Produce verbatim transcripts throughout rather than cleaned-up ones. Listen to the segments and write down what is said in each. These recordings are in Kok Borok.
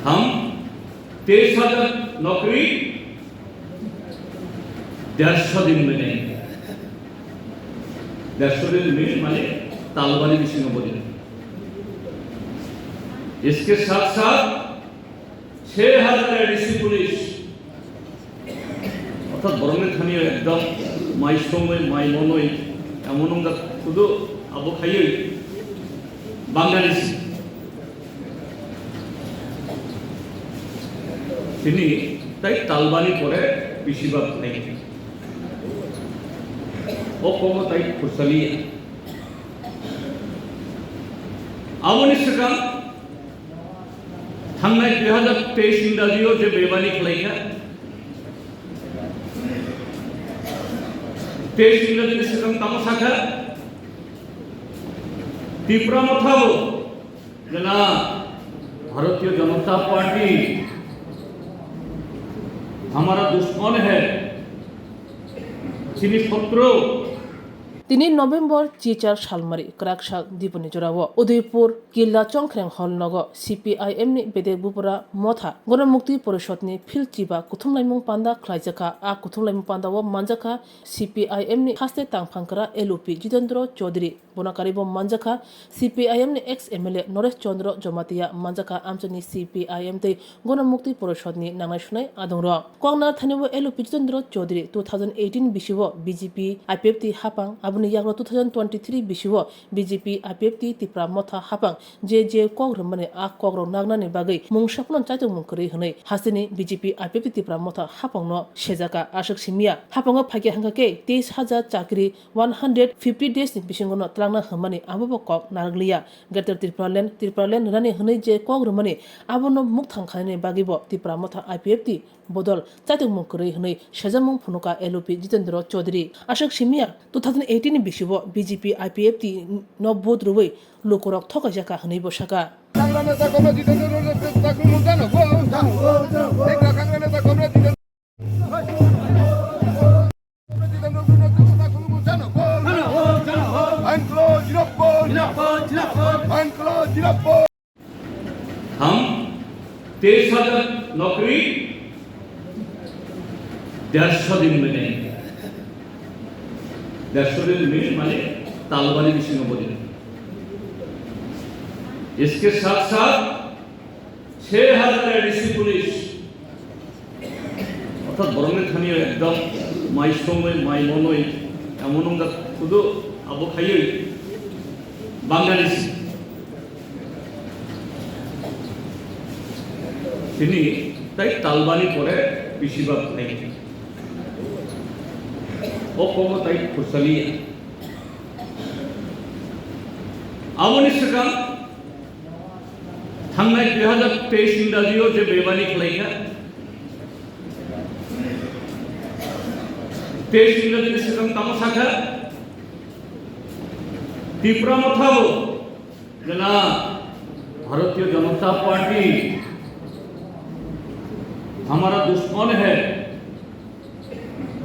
हम तेईस हजार नौकरी डेढ़ सौ दिन में नहीं, डेढ़ सौ दिन में माने तालबारी बिसिंग बोली। इसके साथ साथ छह हजार एडीसी पुलिस, অর্থাৎ বরমনি থানিও একদম মাই সময় মাই মনই এমন অঙ্গা শুধু আবো খাইয়ে Bangladeshi. Tini tai talbani pore bisi bak nai. O komo tai khursalia. Aboni swkang thangnai dui hazar teis Ingraji o je bebani khlaikha. Teis Ingraji ni swkang tamo sakha? Tipra Motha bo jena Bharatiya Janata Party hamara dushman hai, chini shotru. Tini November chichar salmari kwrak sak diboni jorao Udaipur Killa Chongkhreng Hall nogo C P I M ni bedek bupura motha Gonomukti Porishod ni phil chiba kuthumlaimung panda khlaijakha. A kuthumlaimung pandao manjakha C P I M ni haste tangphangkra L O P Jitendra Chaudhary. Bono karwi bo manjakha C P I M ni ex M L A Noresh Chandra Jamatia, manjakha amchaini C P I M tei Gonomukti Porishod ni nangnai sunai adongrok. Koknar thani o L O P Jitendra Chaudhary two thousand eighteen bisio B J P I P F T hapang, aboni yagra two thousand twenty-three bisio B J P I P F T Tipra Motha hapang je je kok rwmani a kokrok nagnani bagwi mungsa phano chaitokmung kwrwi hwnwi hasteni B J P I P F T Tipra Motha hapangno sejaka. Aswk simiya, hapango phaikha hwnkha khe teis hajar chakri one hundred fifty days ni bisingo no twlangna hwnmani abo bo kok narwkliya. Greater Tipraland, Tipraland rani hwnwi je kok rwmani abono mukthang khlainani bagwi bo Tipra Motha I P F T bodol chaitokmung kwrwi hwnwi sejamung phunuka L O P Jitendra Chaudhary. Aswk simiya, two thousand eighteen ni bisio B J P I P F T no vote rwwi lukurok thokaijaka hwnwi bo saka. Congress neta Komrade Jitendra Chaudhary, Congress neta Komrade Jitendra Uncle Jinapur! Uncle Jinapur! हम तेईस हजार नौकरी डेढ़ सौ दिन में नहीं, डेढ़ सौ दिन में माने तालबारी बिसिंग बोली। इसके साथ साथ छह हजार एडीसी पुलिस, অর্থাৎ বরমনি থানিও একদম মাই সময় মাই মনই এমন অঙ্গা শুধু আবো খাইয়ে Bangladeshi. Tini tai talbani pore bisi bak nai. O komo tai khursalia. Aboni swkang thangnai dui hazar teis Ingraji o je bebani khlaikha, teis Ingraji ni swkang tamo sakha, Tipra Motha bo jena Bharatiya Janata Party hamara dushman hai,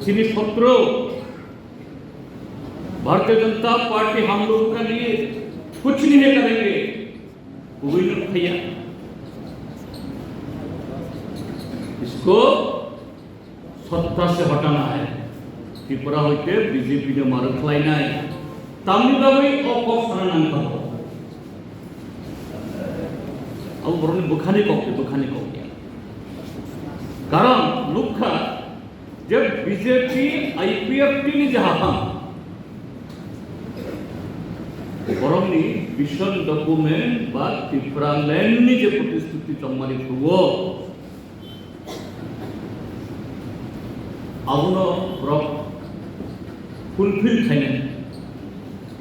chini shotru. Bharatiya Janata पार्टी हम लोगों के लिए कुछ नहीं करेंगे, कोई नहीं भैया। इसको सत्ता से हटाना है। Tripura hoite B J P no maro khlainai. Tamni bagwi o kok sana nangkha. Abo borokni bwkhani kok, bwkhani kok. Karon nukha je B J P I P F T ni je haphang, borokni vision document ba Tipraland ni je protisthuti chongmani phuo, abono borok fulfill khainai.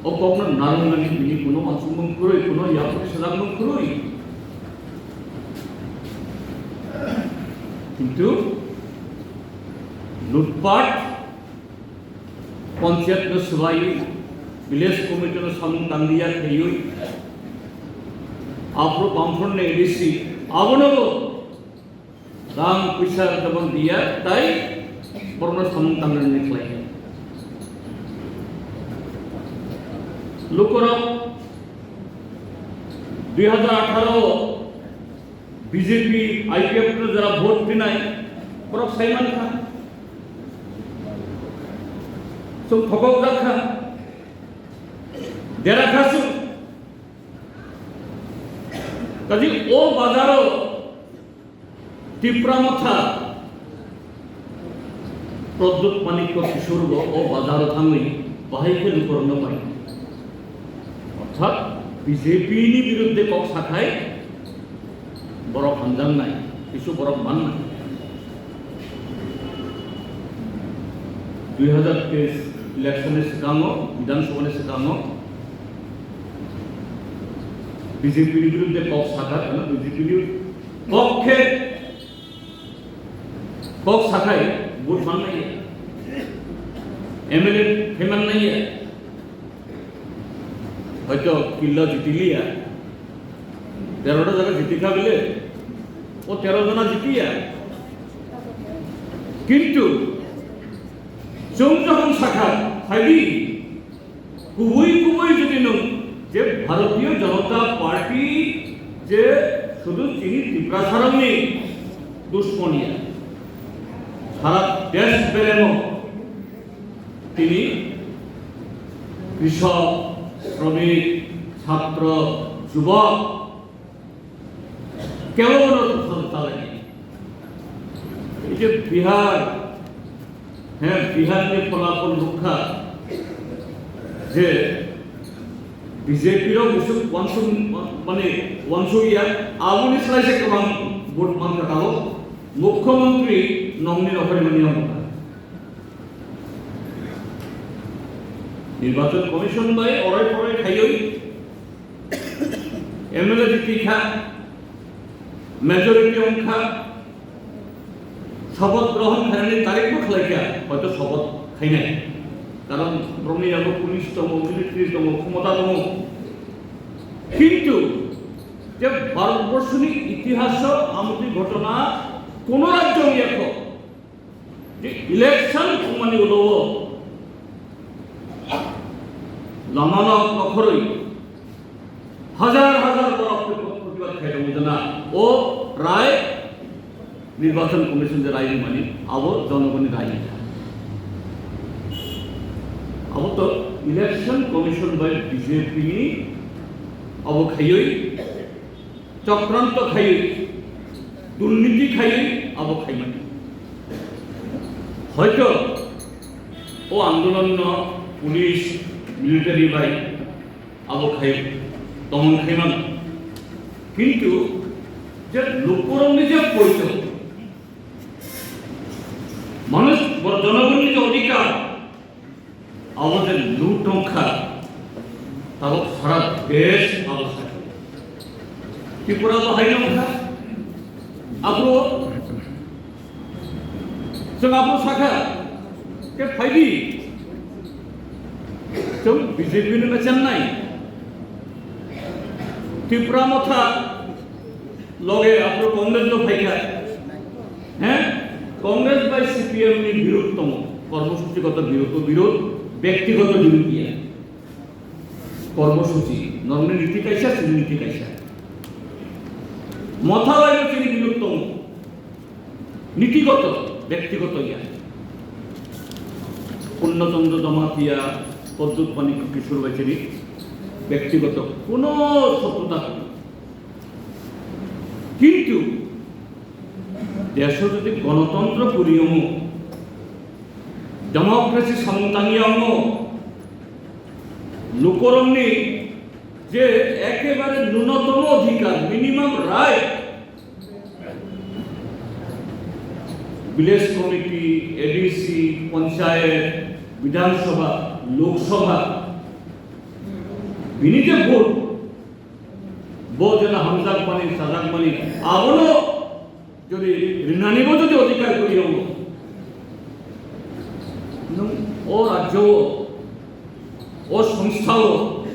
O kokno narwknani bini kuno uansukmung kwrwi, kuno yapri swjakmung kwrwi. Kintu lutpat, panchayat no swbai, village committee no samung tanglia khaiwi, aphuru Bamfront ni A D C, abono bo rang puisa jabon diya, tai borokno samung tangnani khlai. Lukurok dui hazar atharo B J P, I P F no jara vote rinai, borok sai man kha. Chwng thokok jak kha. Dera kha chwng. Kaji o bazaro Tipra Motha Pradyut Manikya Kishore bo o bazaro thangwi bahai khe lukurokno pai. Orthat B J P ni biruddhe kok sakhai borok hamjaknai, kisu borok mannai. Dui hazar teis election ni swkango, Bidhan Sabha ni swkango B J P ni biruddhe kok sakha, ano B J P ni pokhe kok sakhai vote man nai ya, M L A pheman nai ya, hoito killa jitiliya, tero ta jaga jitikha bile, o tero jona jitiya, kintu chwng jokhon sakha, phaidi, kubui kubui jodi nwng je Bharatiya Janata Party je sudu chini Tiprasarokni dushmon ya, sara desh beremo tini krishok, shramik, chhatro, jubok, kebono rwkha rwkha lai. Ei je Bihar, he, Bihar ni pholapul rwkha je B J P rok bwswk wansuk, mane wansuk ya, aboni slai se kwbang vote mankha tabuk Mukhyamantri nongni rohormani wngkha. Nirbachon Commission bai orai porai khaiwi M L A jiti kha, majority wng kha, sopoth grohon khainani tarik bo khlai kha, hoito sopoth khainai. Karon borokni yago police tongo, military tongo, khomota tongo. Kintu je Bharatborsoni itihaso amotwi ghotona kono rajyo wngya kho. Je election thangmani ulo o lama no okhoroi hajar hajar borok protibad khai tongo jana o rai Nirbachon Commission je rai mani abo jonogoni rai. Abo to Election Commission bai B J P ni abo khaioi chokranto khaiwi, durniti khaiwi abo khaimani. Hoito o andolonno police, military bai abo khai, domon khaimano. Kintu je lukurokni je poito, manush, bor-, jonogonni je odhikar, abo je loot wngkha, tabuk sara desh abo sakha. Tripura bo hai wngkha, abo chwng abo sakha, ke phaidi, chwng B J P no chennai, Tipra Motha loge aphuru Congress no phaikha. He? Congress bai C P M ni birod tongo. Kormosuchi goto birod, birod, byaktigoto birod ya. Kormosuchi, normal niti kaisa, sini niti kaisa. Motha bai no chini birod tongo. Nitigoto, byaktigoto ya. Purno Chandra Jamatia, Pradyut Manikya Kishore bai chini byaktigoto kono sotruta kwrwi. Kintu desho jodi gonotontro kwrwi wngo, democracy samung tangya wngo, lukurokni je ekebare nunotomo odhikar, minimum right, village committee, A D C, panchayat, Bidhan Sabha, Lok Sabha, bini je vote, bo jeno hamjakmani, chajakmani, abono jodi rinani bo jodi odhikar kwrwi wngo, nwng o rajyo o, o songstha o,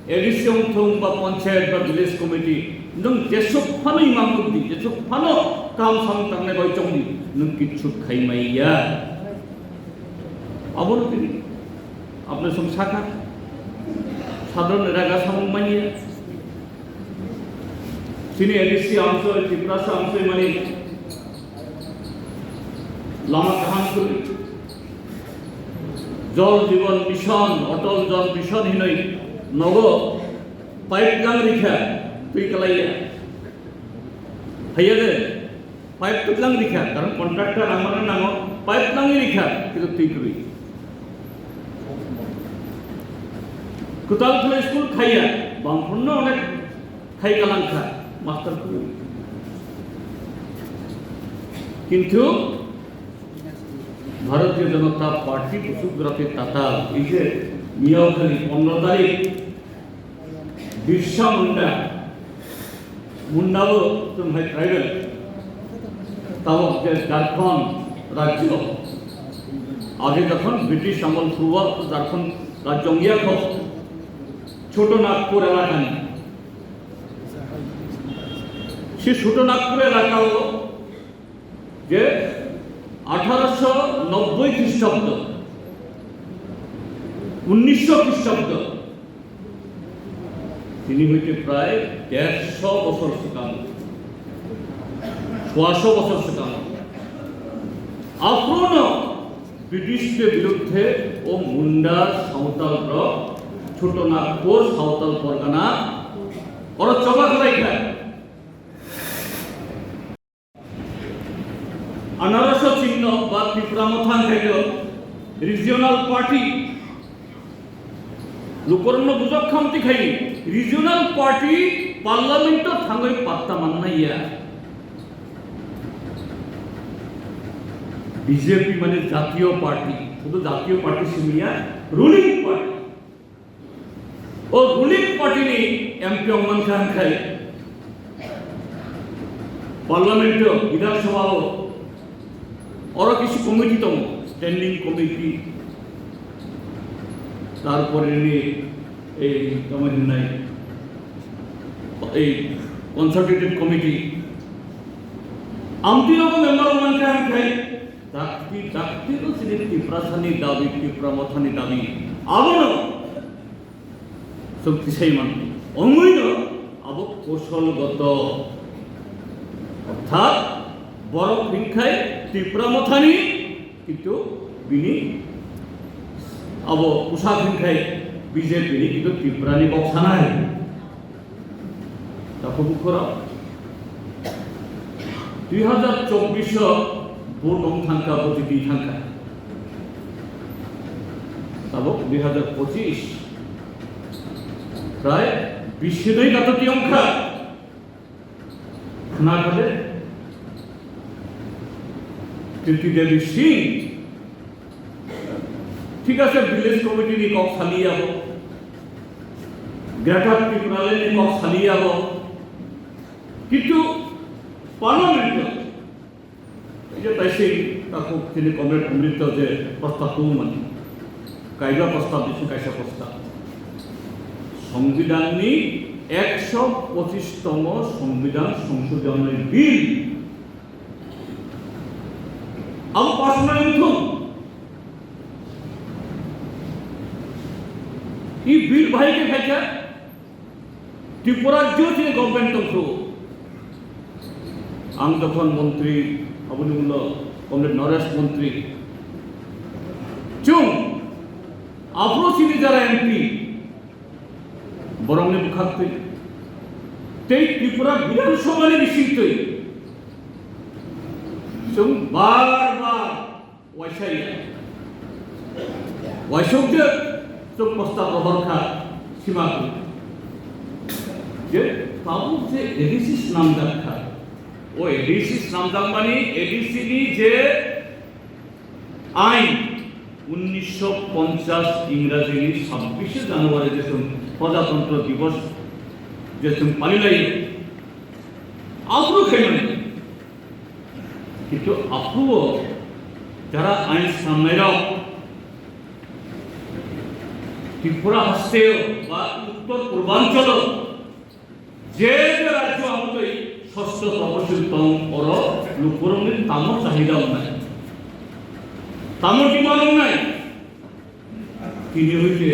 A D C wngthung ba panchayat ba village committee, nwng jesuk phano imang wngdi, jesuk phano kam samung tangnai bai chongdi, nwng kichu khai maiya. Abono tini. Apni song sakha, sadron raga samung manya. Chini A D C amsoi, Tiprasa amsoi mani lama kaham kwrwi. Jal Jeevan Mission, Atal Jal Mission hinwi nogo pipe lang rikha, twi kalaiya. Haiya de, pipe twlang rikha, karon contractor amano nango, pipe twlang rikha, kintu twi kwrwi. Kwtal khlai school khaiya, bangphurno onek khai kalangkha, master kwrwi. Kintu Bharatiya Janata Party busukrate tatal, ei je miyao khali pondro tarik, Birsa Munda, Munda bo chwng hai tribal. Tabok je Jharkhand rajyo, age jokhon British amol purbo Jharkhand rajyo wngya kho, Choto Nagpur elakani. Se Choto Nagpur elakao je আঠারোশো নব্বই খ্রিস্টাব্দ, উনিশশো খ্রিস্টাব্দ, tini hoite prai dershok bochor swkang, soaso bochor swkang, aphuru no British ni biruddhe o Munda Sawtal rok Choto Nagpur Sawtal Pargana oro choba khlai kha. আঠারোশো চিহ্ন বা ত্রিপুরা মথা khaito regional party. Lukurokno bujak khamti khai regional party parliament o thangwi patta mannaiya. B J P mane jatiyo party, শুধু জাতীয় party simiya, ruling party. O ruling party ni M P wng mankha hwnkhai parliament o, Bidhan Sabha o, oro kisi committee tongo, standing committee, tarpore ni ei tamo hinai ei consultative committee, amtwi rogo member wng mankha hwnkhai dakti dakti no chini Tiprasani dabi, Tipra mothani dabi, abono chwng tisai mano. Wngwi no abo kosolgoto, orthat borok hwnkhai Tipra mothani, kintu bini abo bwsak hwnkhai B J P ni, kintu Tiprani kok sanai. Takhuk bukhurok, dui hazar chobbish o vote wng thangkha, bo jiti thangkha. Tabok dui hazar pochish, prai bish hinwi kato tiyongkha. Khna khade, Kirti Devi Singh, thik ase, village committee ni kok saliya bo, Greater Tipraland ni kok saliya bo, kintu parliament o, ei je taising takhuk chini comrade Amrita je prostab tubumani, kaibla prostab, bising kaisa prostab, Songbidanni eksho pochishtomo Songbidan Songshodhoni Bill. Abo pass wngthung. I bill bahai khe phaikha Tripura jyoti government tongkhu. Ang jokhon montri, aboni ulo Comrade Naresh montri. Chwng aphuru chini jara M P, borokni bwkhaktwi tei Tripura Bidhan Sabha ni bisingtwi chwng bar bar waisa ya, waisok je chwng prostab rohor kha sima khe je tabuk je A D C swnamjak kha, o A D C swnamjakmani A D C ni je ain, unnisho ponchas Ingrajini sabbish January je chwng Prajatantro Divos je chwng palilai, aphuru khaimani. Kintu aphuru jara ain swnamnairok Tripura hasteo ba Uttor Purbanchalo je je rajyo amtwi sosto taposil tong, oro lukurokni tamo chahida wngnai, tamo demand wngnai, tini hoite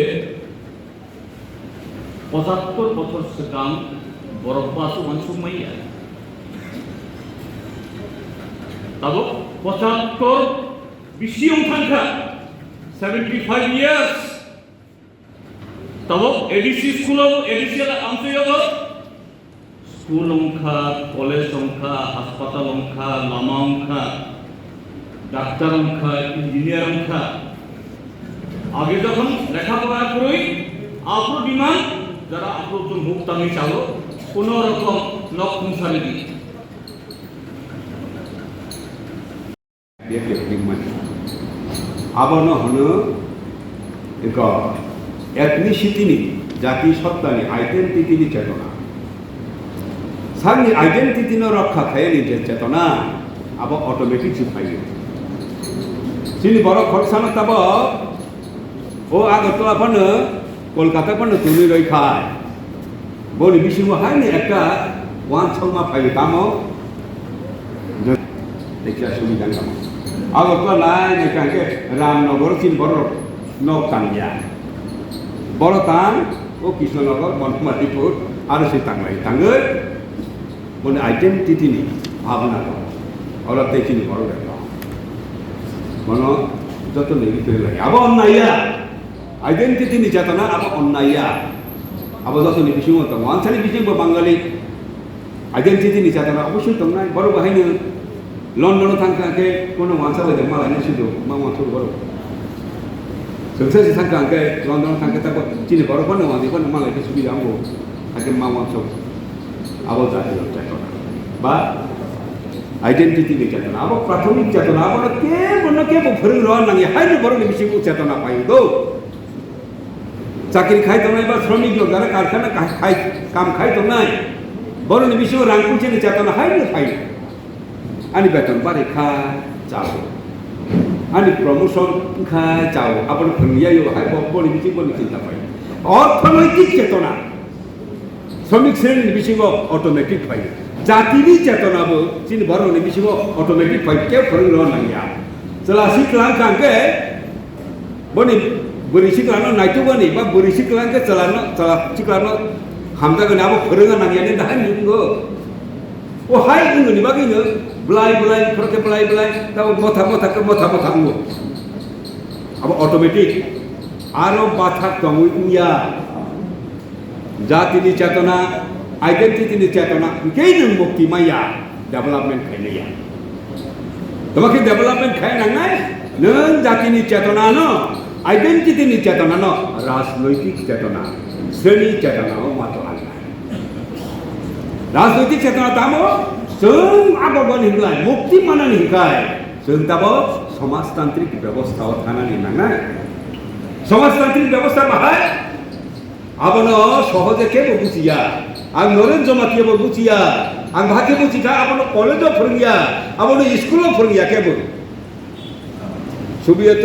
pochattor bochor swkang Borok basu uansuk maya. Tabuk pochattor bisi wng thangkha, seventy five years. Tabuk A D C school o, A D C la amtwi o. School wngkha, college wngkha, hospital wngkha, lama wngkha, doctor wngkha, engineer wngkha. Age jokhon lekha pora kwrwi, aphuru demand, jara aphuru chwng huk tangwi chalo, kuno rokom nok khungsari di. Abono hwno eko ethnicity ni, jati sotta ni, identity ni chetona. Sakni identity no rokha khaiyani je chetona, abo automatic se phaio. Chini borok khoroksa no tabok o Agartala phano Kolkata phano tongwi roi khai. Boni bisingo haino ekta uansukma phaio tamo. Ekta subida tamo. Agartala nai nai kha khe Ramnagar chini borok nok tangya. Borok tang o Krishnanagar, Bankamaripur, aro se tanglai tangwi. Boni identity ni bhabna tong. Oro tei chini borok rok tong. Bono joto ni bitirwi lai. Abo onnaiya. Identity ni chetona abo onnaiya. Abo joto ni bisingo tongo. Ansani bisingo Bangali identity ni chetona obosoi tongnai. Borok bo haino London o thangkha khe kono wansa bai de malai no sido ma wansa borok. Success thangkha khe London o thangkhe ta chini borok phano wansa phano malai khe subida wngo. Hakhe ma wansa. Abo jati chetona ba identity ni chetona, abo prathomik chetona, abono kebo no kebo phwrwng rw nangya, haino borokni bisingo chetona phaio do. Chakri khai tongnai ba shramik rok jara karkhana khai, khai, kam khai tongnai, borokni bisingo rang puisani chetona haino phaio. Ani beton bari kha chao, ani promotion wngkha chao, abono phwrwngya yo hai bo, boni bisingo boni chinta phaio. Orthonoitik chetona. Shramik sreni bisingo automatic phaio. Jatini chetona bo chini borokni bisingo automatic phaio, kebo phwrwng rw nangya. Chwla sikla wngkha hwnkhe boni bwrwi siklano naitukmani ba bwrwi sikla hwnkhe chwlano, chwla siklano hamjakgani, abo phwrwngna nangyani dahai wngkho. O hai wngmani bagwino bwlai bwlai, khorokhe bwlai bwlai, tamo motha motha khe motha motha wngo. Abo automatic. Aro bathak tongwi wngya. Jatini chetona, identity ni chetona, hwnkhe nwng mukti maya, development khainaiya. Tamo khe development khai nangnai, nwng jatini chetona no, identity ni chetona no, rajnoitik chetona, sreni chetona o mato alnai. Rajnoitik chetona tamo, chwng abo boni hinlai, mukti manani hinkai, chwng tabo samajtantrik bebostha o thanani nangnai. Samajtantrik bebostha bahai, abono sohoje kebo bujiya. Ang Noren Jamatia bo bujiya. Ang bahai khe bujikha, abono college o phwrwngya, abono school o phwrwngya kebo. Soviet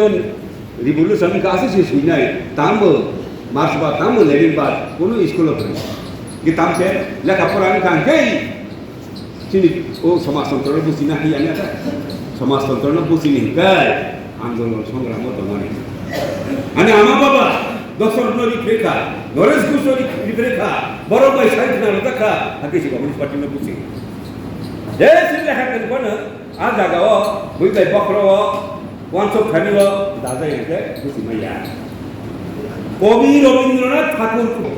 Revolution wngkha aswk se swinai, tambo Marxbad, tambo Leninbad, kunu school o phwrwngya. Ki tamkhe lekha pora wngkha hwnkhe chini o samajtantro no buchina hiya na ta? Samajtantro no buchini hwnkhe andolon songramo tongmani. Ani ama baba Dosrot no rikrekha, Noresh Ghosh no rikrekha, borok bai sai khna rwjakha, hakhe se Communist Party no buchi. Je chini lekha kwrwngphano a jaga o bui bai bokhoro o uansuk thani o dajai hwnkhe buchi maya. Kobi Rabindranath Thakur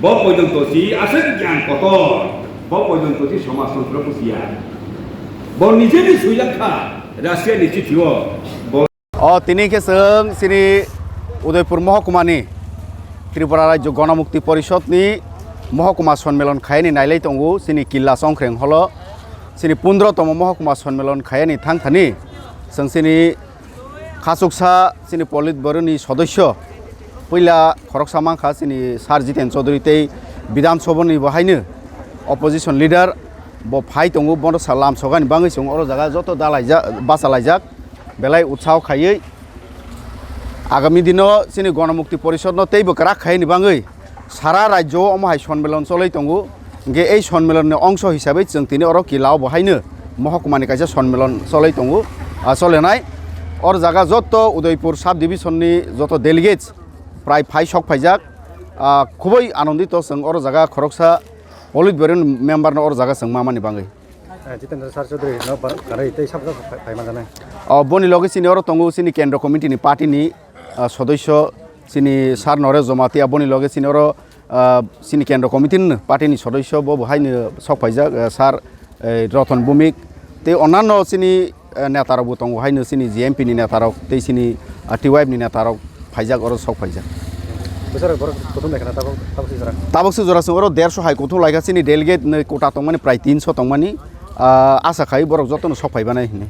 bo pojonto si aswk gyan kotor, bo pojonto si samajtantro buchiya. Bo nijeni swijakha Russia ni chithi o. Bo O tini khe chwng chini Udaipur mohokuma ni Tripura Rajya Ganamukti Porishod ni mohokuma sonmilon khayani nailai tongo chini Killa Songkhreng holo. Chini pondro tomo mohokuma sonmilon khayani thangthani chwng chini khachuksa chini Politburo ni sodosyo puila khoroksa mankha chini Sir Jiten Chaudhury tei Bidhan Sabha ni bo haino opposition leader bo phai tongo, bono sa lamsokani bagwi chwng oro jaga joto dalaijak, bachalaijak. Belai utsaho khaiwi agami dino chini Ganamukti Porishod no teibo kwrak khaini bagwi sara rajyo o omo hai sonmilon cholwi tongo. Hwnkhe ei sonmilon ni ongso hisabai chwng tini oro Killa o bo haino mohokuma ni kaisa sonmilon cholwi tongo, ah, cholenai. Or jaga joto Udaipur sub division ni joto delegates prai phai sok phaijak, ah, khubui anondito chwng oro jaga khoroksa Olit Boroni member no oro jaga chwng mamani bangwi. Eh, Jitendra Sar Chaudhary no bar-, karai tei sabjak phai, phai manjanai. O, boni loge chini oro tongo chini Kendra Committee ni party ni, ah, sodosyo chini Sar Noresh Jamatia, boni loge chini oro, ah, chini Kendra Committee ni party ni sodosyo bo, bo haino sok phaijak, ah, Sar, eh, Roton Bhumik tei onnanno chini eh, netarokbo tongo haino chini G M P ni netarok tei chini, ah, T Y F ni netarok phaijak, oro sok phaijak. Bwsarok borok kuthum laikha na tabok, tabok si jora? Tabok si jora chwng oro derso hai kuthum laikha, chini delegate ni quota tongmani prai tinso tongmani, ah, asa khai borok jotono sok phaibanai hinwi.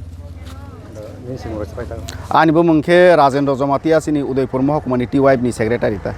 Nini simung rok se phaijak? Ani bumung khe Rajendra Jamatia, chini Udaipur mohokuma ni T Y F ni secretary ta.